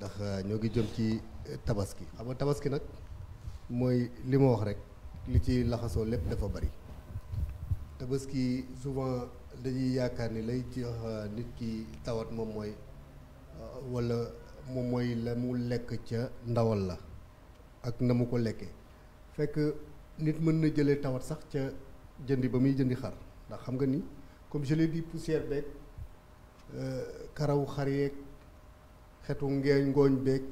ndax ñoo ngi jëm ci tabaski xam nga tabaski nag mooy li ma wax rek li ci laxasoo lépp dafa bari tabaski souvent dañuy yaakaar ni lay jox nit ki tawat moom mooy walla moom mooy la mu lekk ca ndawal la ak na mu ko lekkee fekk nit mën na jëlee tawat sax ca jëndi ba muy jëndi xar ndax xam nga ni comme je l'ai dit poussière beeg karaw xar yeeg xetu ngooñ beeg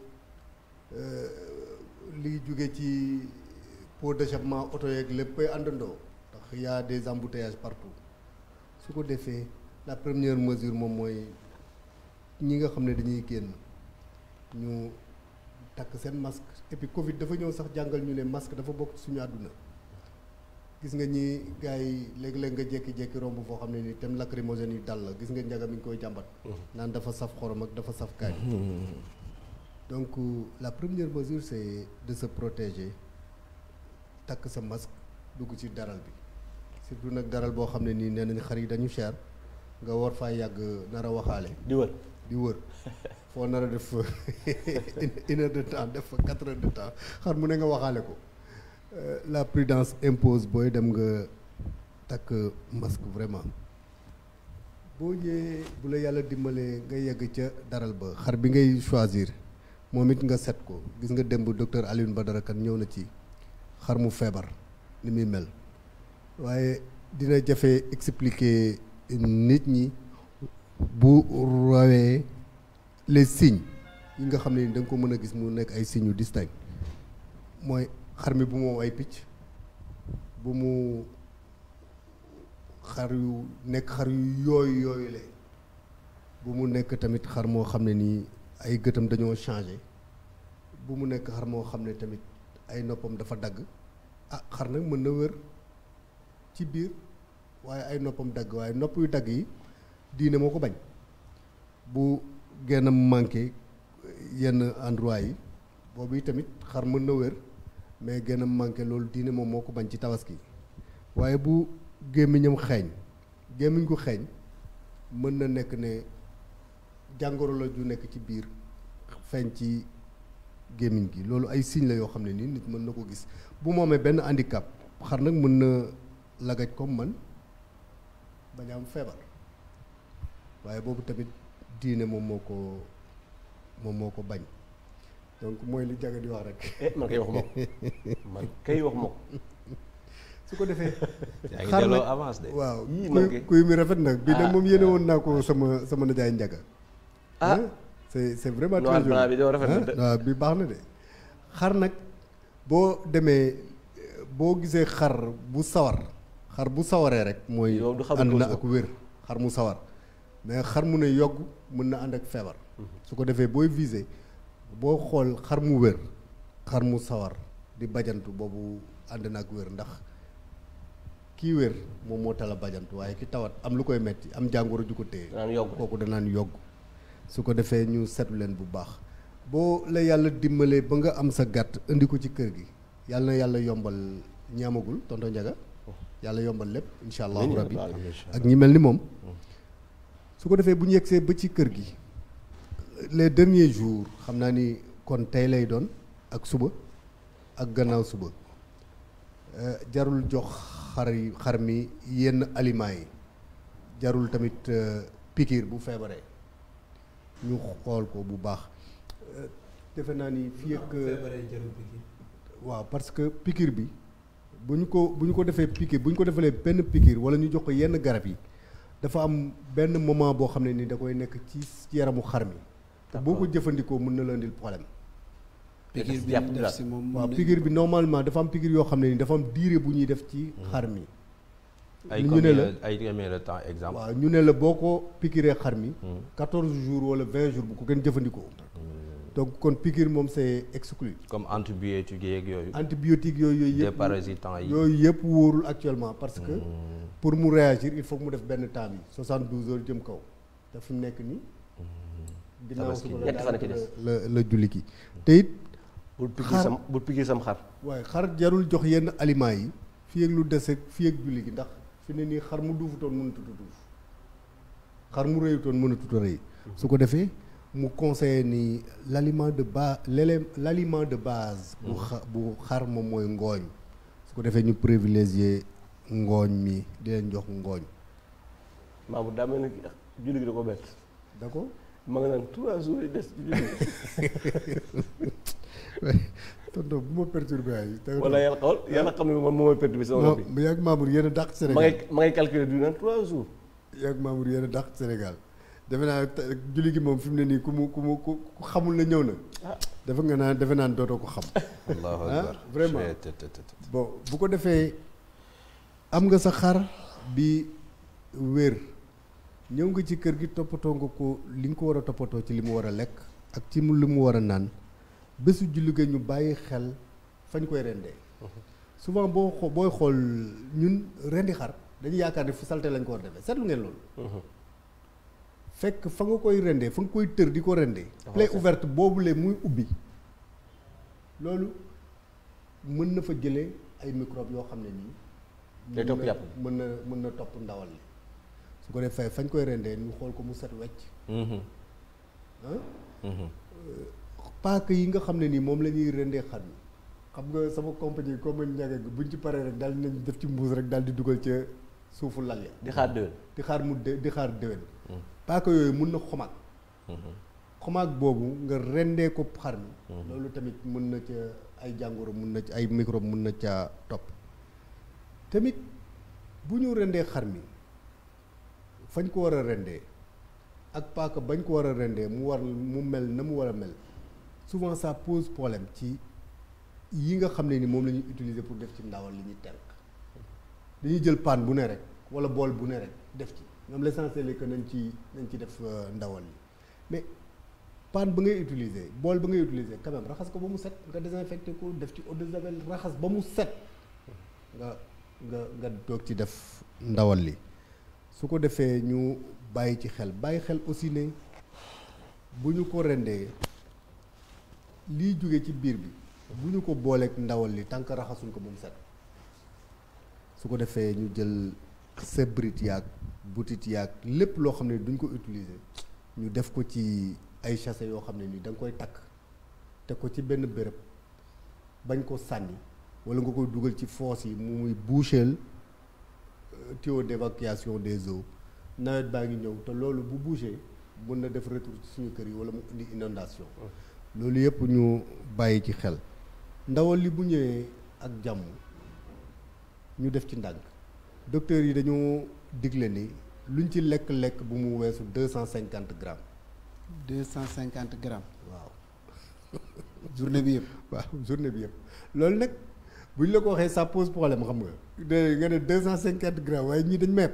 liy jóge ci pot d'échappement oto yeeg léppay àndandoo ndax y a des embouteillages partout su ko defee la première mesure moom mooy ñi nga xam ne dañuy génn ñu takk seen masque et puis Covid dafa ñëw sax jàngal ñu ne masque dafa bokk ci suñu àdduna gis nga ñi gars yi léeg-léeg nga jékki-jékki romb foo xam ne ni thème lacrymogène yi dal la gis nga njaga mi ngi koy jàmbat naan dafa saf xorom ak dafa saf kaani donc la première mesure c'est de se protéger takk sa masque dugg ci daral bi surtout nag daral boo xam ne nii nee nañ xar yi dañu cher nga war faa yàgg nar a waxaale di wër foo nar a def 1 heure de temps def fa 4 heures de temps xar mu ne nga waxaale ko la prudence impose booy dem nga takk masque vraiment boo ñëwee bu la yàlla dimbalee nga yegg ca daral ba xar bi ngay choisir moom it nga set ko gis nga démb docteur Alioune Badara Kane ñëw na ci xar mu feebar ni muy mel waaye dina jafe expliquer nit ñi bu rawee les signes yi nga xam ne ni da nga ko mën a gis mu nekk ay signes yu distinct mooy xar mi bu mu ay picc bu mu xar yu nekk xar yu yooyu le bu mu nekk tamit xar moo xam ne nii ay gëtam dañoo changé bu mu nekk xar moo xam ne tamit ay noppam dafa dagg xar nag mën na wër ci biir waaye ay noppam dagg waaye nopp yu dagg yi diine moo ko bañ bu gennam manqué yenn endroit yi boobu yi tamit xar mën na wër mais gennam manqué loolu diine moom moo ko bañ ci tabaski waaye bu gémmiñam xeeñ gémmiñ gu xeeñ mën na nekk ne jàngoro la ju nekk ci biir feeñ ci gémmiñ gi loolu ay signe la yoo xam ne nii nit mën na ko gis bu mu amee benn handicap xar nag mën na lagaj comme man bañ a am feebar waaye boobu tamit diine moom moo ko bañ donc mooy li jaga di wax rek. man kay waxuma ko man kay waxuma ko. su ko defee. yaa ngi delloo avance de. waaw kuy mi rafet nag. bi nag moom yéene woon naa ko sama najaay njaga. c'est vraiment très joli bi doo rafet na waaw bi baax na de xar nag boo demee boo gisee xar bu sawaree rek mooy ànd na ak wér xar mu sawar mais xar mu ne yogg mën na ànd ak feebar su ko defee booy viser boo xool xar mu wér xar mu sawar di bajantu boobu ànd na ak wér ndax kii wér moom moo tala bajantu waaye ki tawat am lu koy metti am jàngoro ju ko téye kooku danaan yogg su ko defee ñu setu leen bu baax boo la yàlla dimbalee ba nga am sa gàtt indi ko ci kër gi yàlla na yàlla yombal ñi amagul tonton Ndiaga yàlla yombal lépp incha allahu rabbi ak ñi mel ni moom su ko defee bu ñu yegsee ba ci kër gi les derniers jours xam naa ni kon tey lay doon ak suba ak gannaaw suba jarul jox xar mi yenn aliments yi jarul tamit piqûre bu feebaree ñu xool ko bu baax defe naa ni fii ak waaw parce que piqûre bi bu ñu ko defee piqûre bu ñu ko defalee benn piqûre wala ñu jox ko yenn garab yi dafa am benn moment boo xam ne ni da koy nekk ci yaramu xar mi te boo ko jëfandikoo mën na la indil problème piqûre bi ñu def si moom waaw piqûre bi normalement dafa am piqûre yoo xam ne ni dafa am durée bu ñuy def ci xar mi ñu ne la ay combien de temps exemple. waaw ñu ne la boo ko piqûree xar mi 14 jours wala 20 jours bu ko gën jëfandikoo donc kon piqûre moom c'est exclu comme antibiotique yeeg yooyu. antibiotique yooyu yëpp déparasitant yi yooyu yëpp wóorul actuellement parce que pour mu réagir il faut mu def benn temps bi 72 heures jëm kaw te fi mu nekk nii ginnaaw suba la julli ki te it bul piqûre sam xar waaye xar jarul jox yenn aliments yi fii ak lu dese fii ak julli gi ndax fi ne nii xar mu duufutoon mënatut a duuf xar mu rëyutoon mënatut a rëy su ko defee mu conseillé ni l'aliment de base l'aliment de base bu xar moom mooy ngooñ su ko defee ñu privilégier ngooñ mi di leen jox ngooñ. Mamour daa mel ni julli gi da ko bett. d'accord ma nga naan 3 jours yi des ci julli tonton bu ma perturbé ay. wala yàlla xam ne man moo may perturbé sama bopp bi. yaa ngi Mamour yéen a dàq Sénégal ma ngay calculer du naan 3 jours. yaa ngi Mamour yéen a dàq Sénégal defe naa julli gi moom fi mu ne nii ku xamul na ñëw na. defe naan dootoo ko xam. allahu akbar vraiment bon bu ko defee am nga sa xar bi wér ñëw nga ci kër gi toppatoo nga ko li nga ko war a toppatoo ci li mu war a lekk ak ci li mu war a naan bésu julli ga ñu bàyyi xel fañ koy rendee souvent booy xool ñun rendi xar dañuy yaakaar ne fu salte lañ ko war a defee seetlu ngeen loolu. fekk fa nga koy rendee fa nga koy tër di ko rendee. plaie ouverte boobule muy ubbi loolu mën na fa jëlee ay microbes yoo xam ne nii. day topp yàpp mën na topp ndawal li su ko defee fañ koy rendee ñu xool ko mu set wecc. paaka yi nga xam ne nii moom la ñuy rendee xar mi xam nga sama compagnie comme ñaga gi buñ ci paree rek daal nañ def ci mbuus rek daal di dugal ca suufu lal ya di xaar déwén di xaar déwén paaka yooyu mun na xomaag xomaag boobu nga rendee ko xar mi loolu tamit mun na ca ay jàngoro mun na ca ay microbe mun na ca topp tamit bu ñu rendee xar mi fañ ko war a rendee ak paaka bañ ko war a rendee mu mel na mu war a mel souvent ça pose problème ci yi nga xam ne ni moom la ñuy utiliser pour def ci ndawal li ñuy tenk dañuy jël paan bu ne rek wala bool bu ne rek def ci ñoom l'essentiel est que nañ ci def ndawal li mais paan ba ngay utiliser bool ba ngay utiliser quand même raxas ko ba mu set nga désinfecté ko def ci eau de javel raxas ba mu set nga doog ci def ndawal li su ko defee ñu bàyyi xel aussi ne bu ñu ko rendee liy jóge ci biir bi bu ñu ko booleeg ndawal li tant que raxasuñ ko ba mu set su ko defee ñu jël sebrit yaag butit yaag lépp loo xam ne duñ ko utiliser ñu def ko ci ay sachet yoo xam ne ni da nga koy takk te ko ci benn béréb bañ ko sànni wala nga koy dugal ci fosse yi mu muy boucher tuyau d'évacuation des eaux nawet baa ngi ñëw te loolu bu boucher mën na def retour ci suñu kër yi wala mu indi inondation loolu yëpp ñu bàyyi ci xel ndawal li bu ñëwee ak jàmm ñu def ci ndànk docteur yi dañoo digle ni luñ ci lekk bu mu weesu 250 grammes. 250 grammes. waaw. journée bi yëpp. waaw journée bi yëpp loolu nag buñ la ko waxee ça pose problème xam nga. nga ne 250 grammes waaye ñii dañ meeb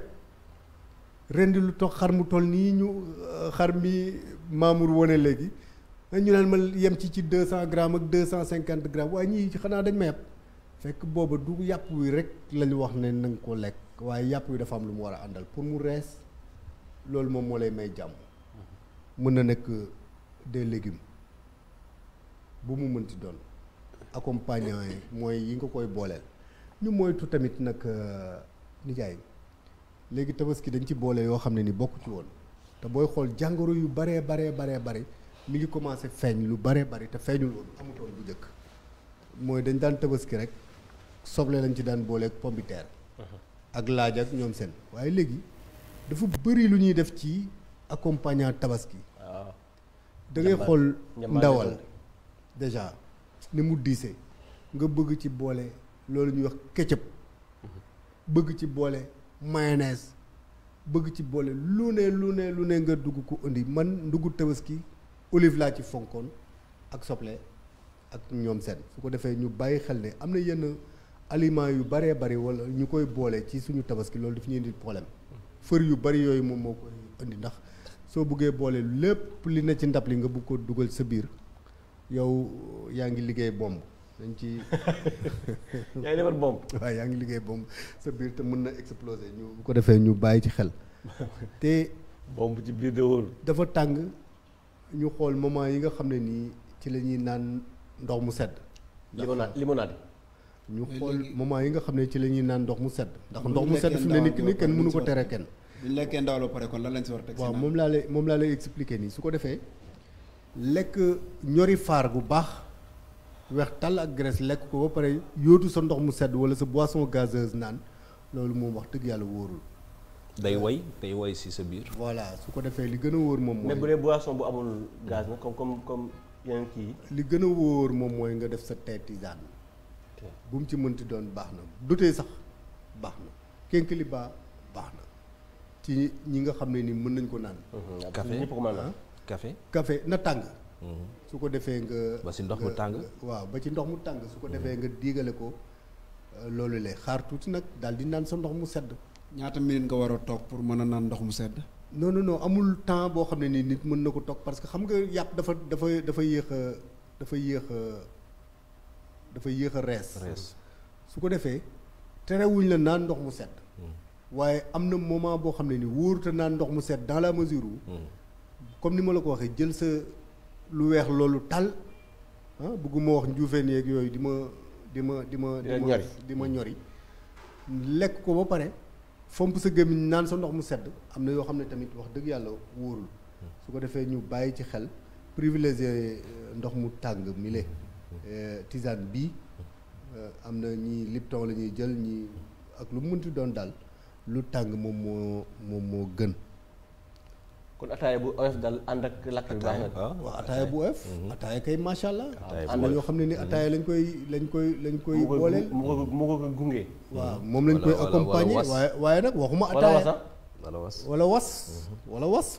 rendi lu toog xar mu toll nii ñu xar mi Mamour wone léegi ñu naan ma yem ci 200 grammes ak 250 grammes waaye ñii xanaa dañ meeb fekk booba du yàpp wi rek lañu wax ne na nga ko lekk waaye yàpp wi dafa am lu mu war a àndal pour mu rees loolu moom moo lay may jàmm mën na nekk des légumes bu mu mënti doon accompagnant yi mooy yi nga koy booleel ñu moytu tamit nag nijaay léegi tabaski dañ ci boole yoo xam ne ni bokk ci woon te booy xool jàngoro yu baree mi ngi commencé feeñ lu baree bari te feeñul woon amutoon bu njëkk mooy dañ daan tabaski rek soble lañ ci daan booleeg pomme de terre ak laaj ak ñoom seen waaye léegi dafa bëri lu ñuy def ci accompagnant tabaski da ngay xool ndawal déjà ni mu diisee nga bëgg ci boole loolu ñuy wax ketchup bëgg ci boole mayonnaise bëgg ci boole lu ne nga dugg ko indi man ndugg tabaski olive laa ci fonkoon ak soble ak ñoom seen su ko defee ñu bàyyi xel ne am na yenn aliments yu baree bari wala ñu koy boole ci suñu tabaski loolu daf ñuy indi problème fër yu bari yooyu moom moo koy indi ndax soo buggee boole lépp li ne ci ndab li nga bugg ko dugal sa biir yow yaa ngi liggéey bomb dañ ci yaa ngi defar bomb waaw yaa ngi liggéey bomb sa biir te mën na exploser ñu bu ko defee ñu bàyyi ci xel te bomb ci biir de wóor dafa tàng ñu xool moment yi nga xam ne nii ci la ñuy naan ndox mu sedd limonade ñu xool moment yi nga xam ne ci la ñuy naan ndox mu sedd ndax ndox mu sedd fi ne ni kenn mënu ko tere kenn bu ñu lekkee ndawal ba pare kon lan lañ si war a teg waaw moom laa lay expliquer nii su ko defee lekk ñori faar bu baax weex tàll ak graisse lekk ko ba pare yóotu sa ndox mu sedd wala sa boisson gazeuse naan loolu moom wax dëgg yàlla wóorul. day woy ci sa biir. voilà su ko defee li gën a wóor moom mooy. mais bu dee boisson bu amul gaz nag comme yeneen kii. li gën a wóor moom mooy nga def sa thé tisane bu mu ci mënti doon baax na dutee sax baax na kénkiliba baax na ci ñi nga xam ne ni mën nañ ko naan. café ñëpp ko mën naan. café na tàng. su ko defee nga. ba ci ndox mu tàng. waaw ba ci ndox mu tàng su ko defee nga diigale ko loolu lay xaar tuuti nag daal di naan sa ndox mu sedd. ñaata minute nga war a toog pour mën a naan ndox mu sedd. non amul temps boo xam ne ni nit mën na ko toog parce que xam nga yàpp dafa yéex a rees. su ko defee terewuñ la naan ndox mu sedd. waaye am na moment boo xam ne ni wóorute naan ndox mu sedd dans la mesure où. comme ni ma la ko waxee jël sa lu weex loolu tal bëgguma wax njuufeen yeeg yooyu di ma ñori lekk ko ba pare fomp sa gémmiñ naan sa ndox mu sedd am na yoo xam ne tamit wax dëgg yàlla wóorul su ko defee ñu bàyyi ci xel privilégié ndox mu tàng mile tisane bii am na ñi Lipton la ñuy jël ñi ak lu mu mënti doon daal lu tàng moom moo gën. kon ataaya bu oyof daal ànd ak lakk bi baax na. waaw ataaya bu oyof. ataaya kay macha allah. am na ñoo xam ne ni ataaya lañ koy booleel. mu ko gunge. waaw moom lañ koy accompagner waaye nag waxuma ataaya. wala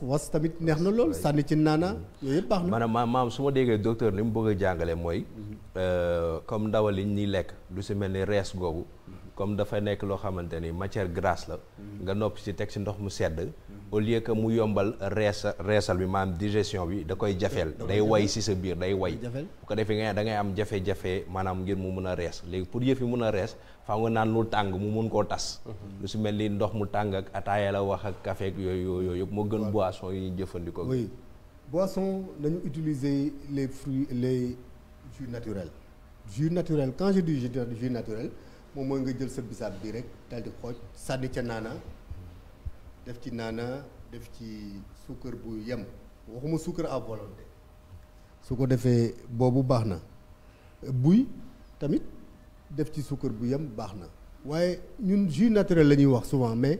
was tamit neex na lool sànni ci naana yooyu yëpp baax na. maanaam su ma déggee docteur li mu bëgg a jàngale mooy comme ndawal li ñuy lekk lu si mel ni rees googu comme dafa nekk loo xamante ni matière grasse la nga noppi si teg si ndox mu sedd au lieu que mu yombal reesal bi maanaam digestion bi da koy jafeel day way si sa biir day way bu ko defee nga da ngay am jafe-jafe maanaam ngir mu mun a rees léegi pour yëf yi mun a rees faaw nga naan lu tàng mu mun koo tas lu si mel ni ndox mu tàng ak ataaya la wax ak café ak yooyu yëpp moo gën boisson yi ñu jëfandikoo. oui boisson nañu utiliser les fruits les jus naturels quand je dis jus naturel moom mooy nga jël sa bisaab bi rek daal di xooj sànni ca naana def ci naana def ci suukar bu yem waxuma suukar à volonté su ko defee boobu baax na buy tamit def ci suukar bu yem baax na waaye ñun jus naturel la ñuy wax souvent mais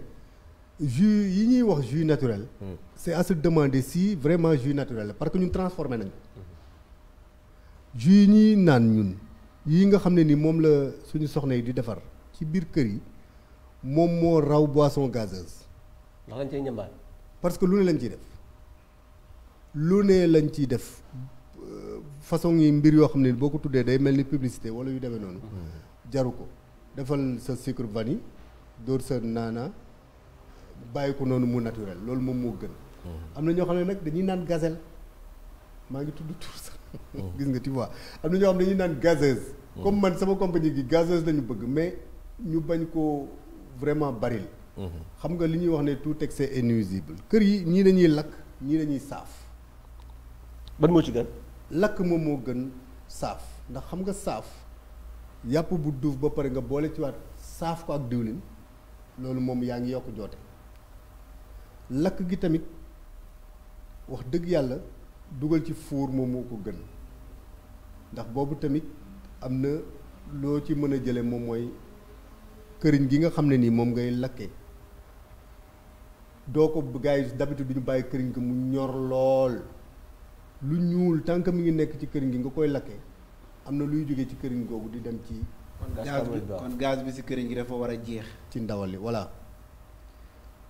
jus yi ñuy wax jus naturel c'est à se demander si vraiment jus naturel la parce que ñun transformé nañ ko jus yi ñuy naan ñun yii nga xam ne ni moom la suñu soxna yi di defar ci biir kër yi moom moo raw boisson gazeuse. ndax lañ cay ñambaat. parce que lu ne lañ ciy def façon yi mbir yoo xam ne boo ko tuddee day mel ni publicité wala yu demee noonu. jaru ko defal sa sucre vanille dóor sa naana bàyyi ko noonu mu naturel loolu moom moo gën. am na ñoo xam ne nag dañuy naan gazelle maa ngi tudd tur sax. gis nga tu vois am na ñoo xam ne dañuy naan gazeuse. comme man sama compagnie gi gazeuse lañu bëgg mais ñu bañ ko vraiment baril. xam nga li ñuy wax ne tout excès est nuisible kër yi ñii dañuy lakk ñii dañuy saaf. ban moo ci gën. lakk moom moo gën saaf ndax xam nga saaf yàpp bu duuf ba pare nga boole ci waat saaf ko ak diwlin loolu moom yaa ngi yokk joote lakk gi tamit wax dëgg yàlla dugal ci four moom moo ko gën ndax boobu tamit am na loo ci mën a jële moom mooy këriñ gi nga xam ne nii moom ngay lakkee doo ko gars yi d'habitude duñu bàyyi këriñ gi mu ñor lool lu ñuul tant que mi ngi nekk ci këriñ gi nga koy lakkee am na luy jógee ci këriñ googu di dem ci kon gaz bi si këriñ gi dafa war a jeex ci ndawal li voilà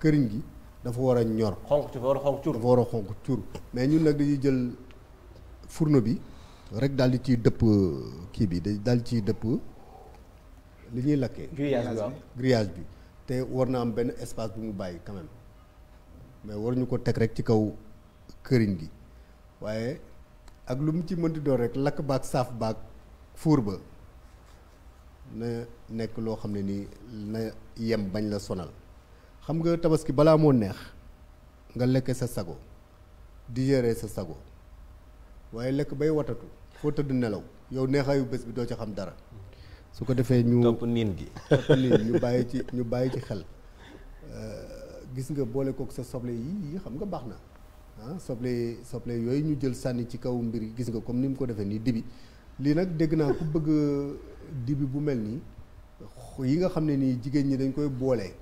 këriñ gi dafa war a ñor xonq ci dafa war a xonq cur dafa war a xonq cur mais ñun nag dañuy jël fourneau bi rek daal di ciy dëpp kii bi daal di ciy dëpp li ñuy lakkee grillage bi te war na am benn espace bu mu bàyyi quand même mais waruñu ko teg rek ci kaw këriñ gi waaye ak lu mu ci mënti doon rek lakk baag saaf baag fuur ba na nekk loo xam ne nii na yem bañ la sonal xam nga tabaski balaa moo neex nga lekke sa sago digérer sa sago waaye lekk bay watatu foo tëdd nelaw yow neexaayu bés bi doo ci xam dara su ko defee ñu topp niin gi ñu bàyyi ci xel gis nga boole kook sa soble yi xam nga baax na soble yooyu ñu jël sànni ci kaw mbir yi gis nga comme ni mu ko defee nii dibi lii nag dégg naa ku bëgg dibi bu mel nii yi nga xam ne nii jigéen ñi dañ koy boole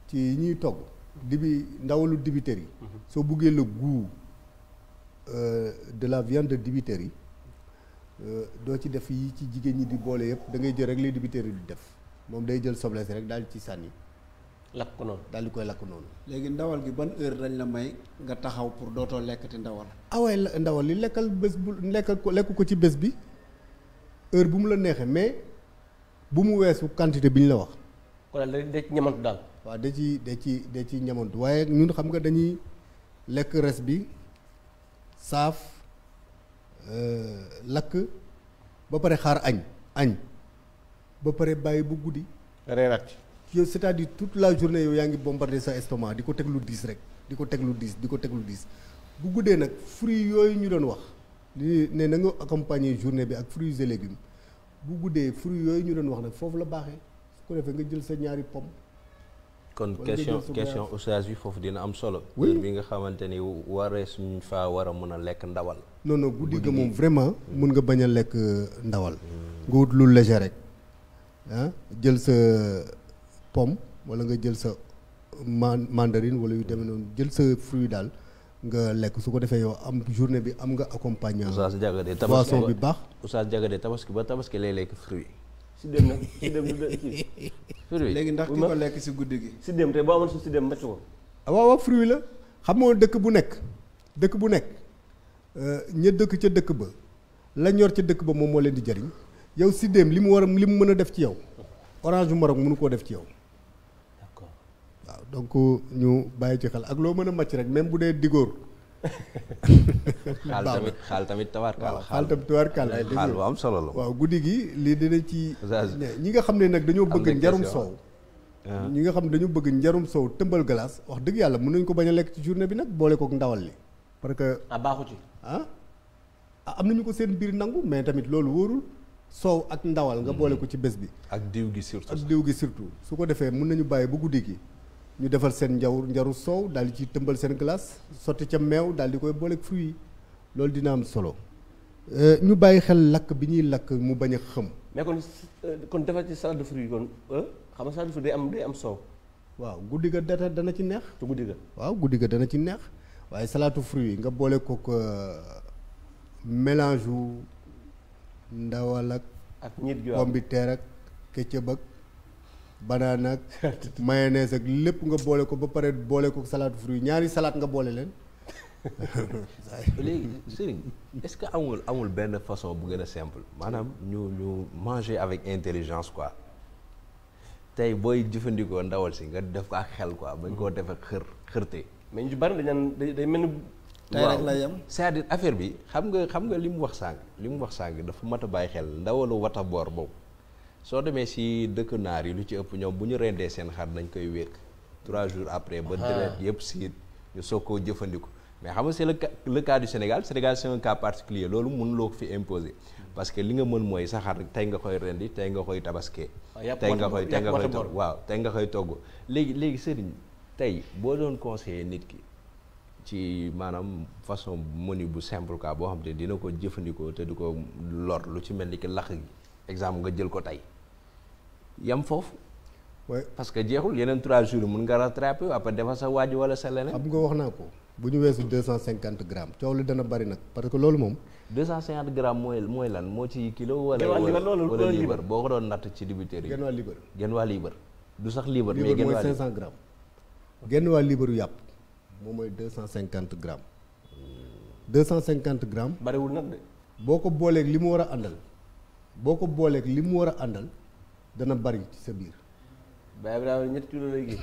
ci yi ñuy togg dibi ndawalu dibiteri yi soo buggee le goût de la viande de dibiteri yi doo ci def yi ci jigéen ñi di boole yëpp da ngay jël rek les dibiteri yi di def moom day jël soble si rek daal ci sànni lakk ko noonu daal di koy lakk noonu. léegi ndawal gi ban heure dañ la may nga taxaw pour dootoo lekkati ndawal. waaye ndawal li lekkal bés bu lekk ko ci bés bi heure bu mu la neexee mais bu mu weesu quantité bi ñu la wax. kon daal da ci ñamantu daal. waaw da ci ñamantu waaye ñun xam nga dañuy lekk res bi saaf lakk ba pare xaar añ ba pare bàyyi bu guddi. reeraat yow c'est-à-dire toute la journée yow yaa ngi bombardé sa estomac di ko teg lu diis rek di ko teg lu diis bu guddee nag fruits yooyu ñu doon wax li ne na nga accompagner journée bi ak fruits et légumes bu guddee fruits yooyu ñu doon wax nag foofu la baaxee su ko defee nga jël sa ñaari pomme. kon question oustaz bi foofu dina am solo. oui bi nga xamante ni waree suñ faa war a mën a lekk ndawal. non guddi ga moom vraiment mun nga bañ a lekk ndawal. nga wut lu léger rek jël sa pomme wala nga jël sa mandarine wala yu demee noonu jël sa fruit daal nga lekk su ko defee yow am journée bi am nga accompagnement. Oustaz Diakhaté boisson bi baax. Oustaz Diakhaté tabaski ba tabaski lay lekk fruit. si dem nag si dem du fruit léegi ndax ki ko lekk si guddi gi. si dem te boo amoon si dem macc ko. waaw fruit la xam nga dëkk bu nekk ña dëkk ca dëkk ba la ñor ca dëkk ba moom moo leen di jariñ yow si dem li mu mën a def ci yow orange bu Maroc mënu koo def ci yow. d'accord waaw donc ñu bàyyi ci xel ak loo mën a màcc rek même bu dee digóor. xaal tamit tawarkaal. waaw xaal tamit tawarkaal. xaal bu am solo la. waaw guddi gi lii dina ci. ñi nga xam ne nag dañoo bëgg njarum soow. ñi nga xam ne dañoo bëgg njarum soow tëmbal glace wax dëgg yàlla mën nañu ko bañ a lekk ci journée bi nag boole kook ndawal li parce que. baaxu ci. am nañu ko seen biir nangu mais tamit loolu wóorul soow ak ndawal nga boole ko ci bés bi. ak diw gi surtout. su ko defee mën nañu bàyyi ba guddi gi ñu defal seen njaru soow daal di ci tëmbal seen glace sotti ca meew daal di koy boole ak fruits yi loolu dina am solo ñu bàyyi xel lakk bi ñuy lakk mu bañ a xëm. mais kon defal ci salade de fruits kon xam nga salade de fruits day am soow. waaw guddi ga dana ci neex. te guddi ga. waaw guddi ga dana ci neex waaye salade de fruits yi nga boole kook mélange wu ndawal ak pomme de terre ak ketchup ak banana ak mayonnaise ak lépp nga boole ko ba pare boole ko salade fruit ñaari salade nga boole leen. léegi Serigne est-ce que amul benn façon bu gën a simple maanaam ñu manger avec intelligence quoi tey booy jëfandikoo ndawal si nga def ko ak xel quoi bañ koo def ak xërte. mais ñu bari day mel ni. tey rek la yem c'est-à-dire affaire bi xam nga li mu wax sànq dafa mat a bàyyi xel ndawalu wata boor boobu soo demee si dëkk naar yi lu ci ëpp ñoom bu ñu rendee seen xar nañ koy wékk 3 jours après ba deret yëpp si ñu soog koo jëfandiku mais xam nga c'est le cas du Sénégal c'est un cas particulier loolu mënuloo ko fi imposer parce que li nga mën mooy sa xar tey nga koy rendi tey nga koy tabaskee tey nga koy togg léegi Serigne tey boo doon conseiller nit ki ci maanaam façon menu bu simple quoi boo xam te dina ko jëfandikoo te du ko lor lu ci mel ni ki lax gi exemple nga jël ko tey yam foofu parce que jeexul yeneen 3 jours mun nga rattraper après defar sa waaj wala sa leneen. xam nga wax naa ko bu ñu weesu 250 grammes coow li dana bari nag parce que loolu moom 250 grammes mooy lan moo ci kilo wala liibar boo ko doon natt ci dibiterie yi genn waa liibar du sax liibar mais genn waa 500 grammes genn waa liibaru yàpp moom mooy 250 grammes 250 grammes. bariwul nag de. boo ko booleeg li mu war a àndal dana bari ci sa biir. Baye Ibrahima 7 kilos lay gis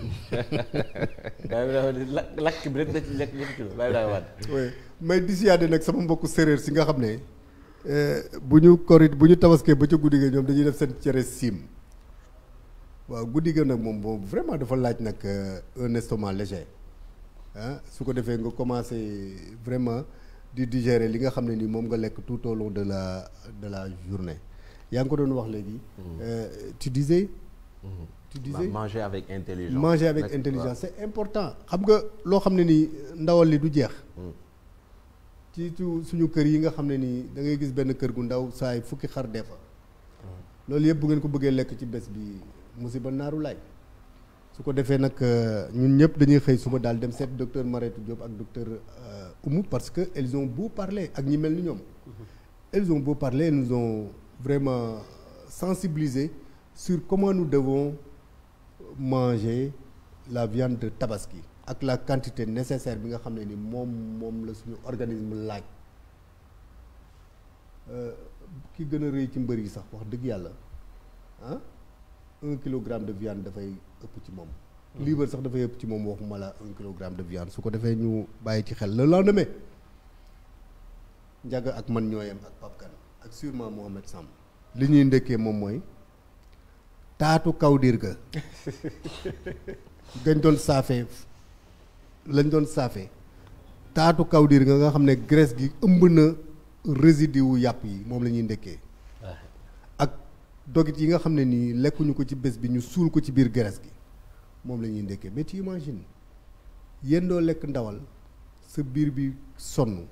Baye Ibrahima lakk bi rek da ci lekk 7 kilos Baye Ibrahima waat. oui may disiyaade nag sama mbokku séeréer si nga xam ne bu ñu tabaskee ba ca guddi ga ñoom dañuy def seen cere siim waaw guddi ga nag moom vraiment dafa laaj nag un estomac léger. su ko defee nga commencé vraiment di digérer li nga xam ne ni moom nga lekk tout au long de la journée yaa ngi ko doon wax léegi. Tu disais. tu disais manger avec intelligence. manger avec intelligence c'est important. xam nga loo xam ne nii ndawal li du jeex. ci suñu kër yi nga xam ne nii da ngay gis benn kër gu ndaw saay fukki xar dee fa. loolu yëpp bu ngeen ko bëggee lekk ci bés bi musiba naaru laay. su ko defee nag ñun ñëpp dañuy xëy suba daal dem seet docteur Mariétou Diop ak docteur Oumou parce que elles ont beau parler ak ñi mel ni ñoom. elles ont beau parler elles nous ont vraiment sensibilisé sur comment nous devons manger la viande de tabaski ak la quantité nécessaire bi nga xam ne ni moom la suñu organisme laaj. ki gën a rëy ci mbër yi sax wax dëgg yàlla 1 kilogramme de viande dafay ëpp ci moom. liibar sax dafay ëpp ci moom waxuma la 1 kilogramme de viande su ko defee ñu bàyyi ci xel le lendemain Ndiaga ak man ñooyam ak Pape Kane ak sûrement Mohamed Samb li ñuy ndekkee moom mooy taatu kawdir ga gañ doon saafee lañ doon saafee taatu kawdir ga nga xam ne graisse gi ëmb na résidu wu yàpp yi moom la ñuy ndekkee ak dogit yi nga xam ne nii lekkuñu ko ci bés bi ñu suul ko ci biir graisse gi moom la ñuy ndekkee mais tu imagines yéen doo lekk ndawal sa biir bi sonn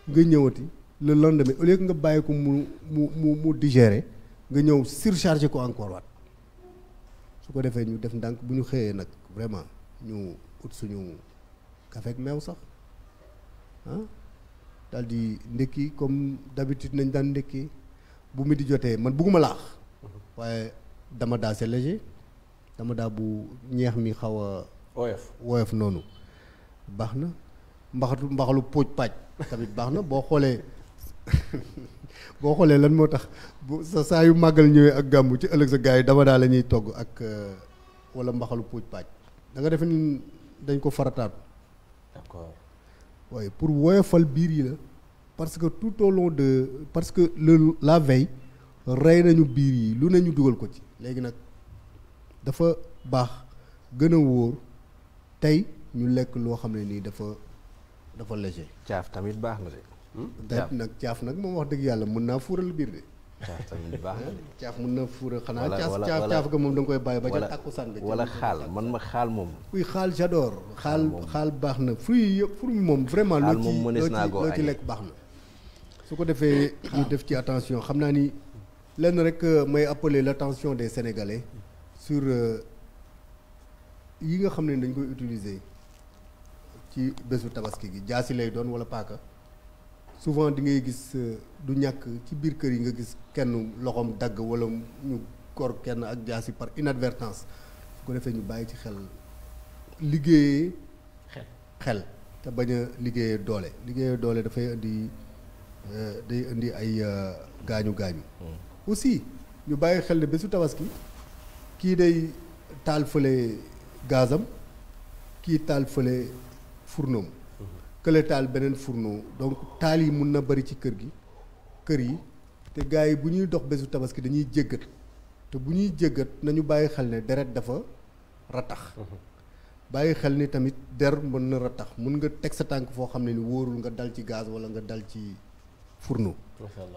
nga ñëwati le lendemain au lieu que nga bàyyi ko mu digérer nga ñëw surcharger ko encore waat su ko defee ñu def ndànk bu ñu xëyee nag vraiment ñu ut suñu café ak meew sax daal di ndekki comme d'habitude nañ daan ndekki bu mi di jotee man bugguma laax waaye dama daa c'est léger dama daa bu ñeex mi xaw a woyof noonu baax na mbaxalu póoj paaj tamit baax na boo xoolee lan moo tax bu saa yu màggal ñëwee ak gàmmu ci ëllëg sa gars yi dama daa la ñuy togg ak wala mbaxalu póoj paaj da nga defe ni dañ ko farataatu d'accord waaye pour woyofal biir yi la parce que tout au long parce que la veille rey nañu biir yi lu ne ñu dugal ko ci léegi nag dafa baax gën a wóor tey ñu lekk loo xam ne nii dafa léger. caaf tamit baax na de. caaf nag caaf nag moom wax dëgg yàlla mën naa fuural biir de. caaf tamit baax na de. caaf mën na fuural xanaa. caaf ga moom da nga koy bàyyi ba ca tàkkusaan nga. wala xaal man ma xaal moom. oui xaal j'adore. xaal baax na fruit moom vraiment. loo ci lekk baax na. su ko defee ñu def ci attention xam naa ni lenn rek may appeler l'attention des Sénégalais sur yi nga xam ne dañ koy utiliser ci bésu tabaski gi jaasi lay doon wala paaka souvent di ngay gis du ñàkk ci biir kër yi nga gis kenn loxoom dagg wala ñu gor kenn ak jaasi par inadvertance su ko defee ñu bàyyi ci xel liggéeyee xel te bañ a liggéeyee doole dafay indi day indi ay gaañu aussi ñu bàyyi xel ne bésu tabaski kii day taal fële gazam kii taal fële fourneau kële taal beneen fourneau donc taal yi mun na bari ci kër yi te gars yi bu ñuy dox bésu tabaski dañuy jéggat te bu ñuy jéggat nañu bàyyi xel ne deret dafa ratax bàyyi xel ni tamit der mën na ratax mun nga teg sa tànk foo xam ne ni wóorul nga dal ci gaz wala nga dal ci fourneau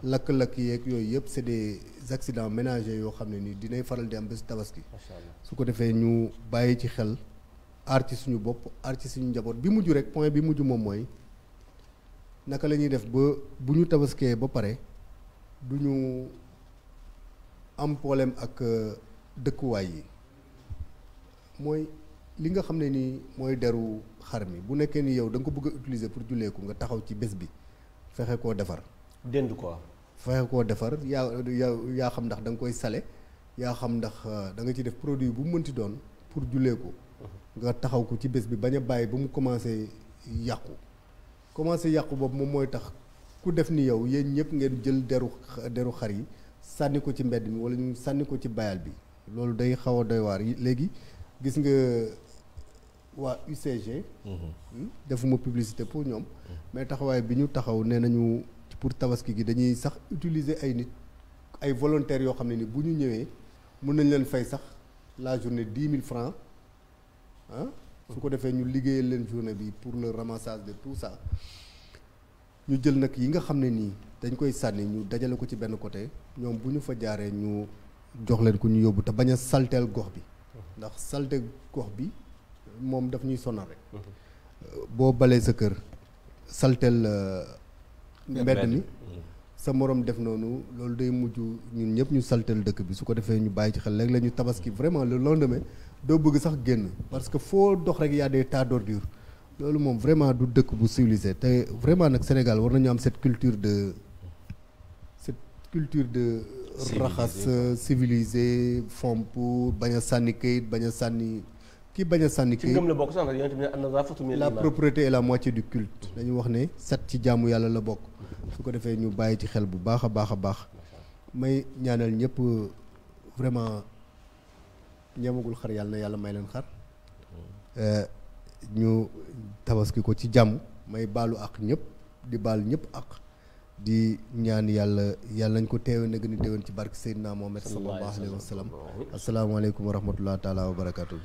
lakk-lakk yeeg yooyu yëpp c'est des accidents ménagers yoo xam ne ni dinay faral di am bésu tabaski su ko defee ñu bàyyi ci xel aar ci suñu bopp aar ci suñu njaboot bi mujj rek point bi mujj moom mooy naka la ñuy def ba bu ñu tabaskee ba pare du ñu am problème ak dëkkuwaay yi mooy li nga xam ne ni mooy deru xar mi bu nekkee ni yow da nga ko bëgg a utiliser pour julleeku nga taxaw ci bés bi fexe koo defar dënd quoi fexe koo defar yaa xam ndax da nga koy sale yaa xam ndax da nga ci def produit bu mu mënti doon pour julleeku nga taxaw ko ci bés bi bañ a bàyyi ba mu commencé yàqu boobu moom mooy tax ku def ni yow yéen ñëpp ngeen jël deru xar yi sànni ko ci mbedd mi wala ñu sànni ko ci bayal bi loolu day xaw a doy waar léegi gis nga waa UCG defuma publicité pour ñoom mais taxawaay bi ñu taxaw nee nañu pour tabaski gi dañuy sax utiliser ay nit ay volontaires yoo xam ne ni bu ñu ñëwee mën nañ leen fay sax la journée 10 000 francs su ko defee ñu liggéeyal leen journée bi pour le ramassage de tout ça ñu jël nag yi nga xam ne nii dañ koy sànni ñu dajale ko ci benn côté ñoom bu ñu fa jaaree ñu jox leen ku ñu yóbbu te bañ a salteel gox bi ndax salte gox bi moom daf ñuy sonal rek boo balee sa kër salteel mbedd mi sa morom def noonu loolu day mujj ñun ñëpp ñu salteel dëkk bi su ko defee ñu bàyyi ci xel léegi la ñu tabaski vraiment le lendemain doo bëgg sax génn parce que foo dox rek y a des tas d'ordures loolu moom vraiment du dëkk bu civilisé te vraiment nag Sénégal war nañu am cette culture de raxas civilisé fomp bañ a sànni kayit bañ a sànni ci ngëm la bokk sax nag yonent bi ne an-nazaafatu minal la iimaan. propreté est la moitié du culte dañu wax ne set ci jaamu yàlla la bokk su ko defee ñu bàyyi ci xel bu baax a baax a baax may ñaanal ñëpp vraiment ñamagul xar yàlla na yàlla may leen xar ñu tabaski ko ci jàmm may baalu ak ñëpp di baal ñëpp ak di ñaan yàlla nañ ko teewe na gën a déwén ci barke Seydina Mohamed sallallahu alayhi wa sallam asalaamaaleykum wa rahmatullahi taala wa barakatuh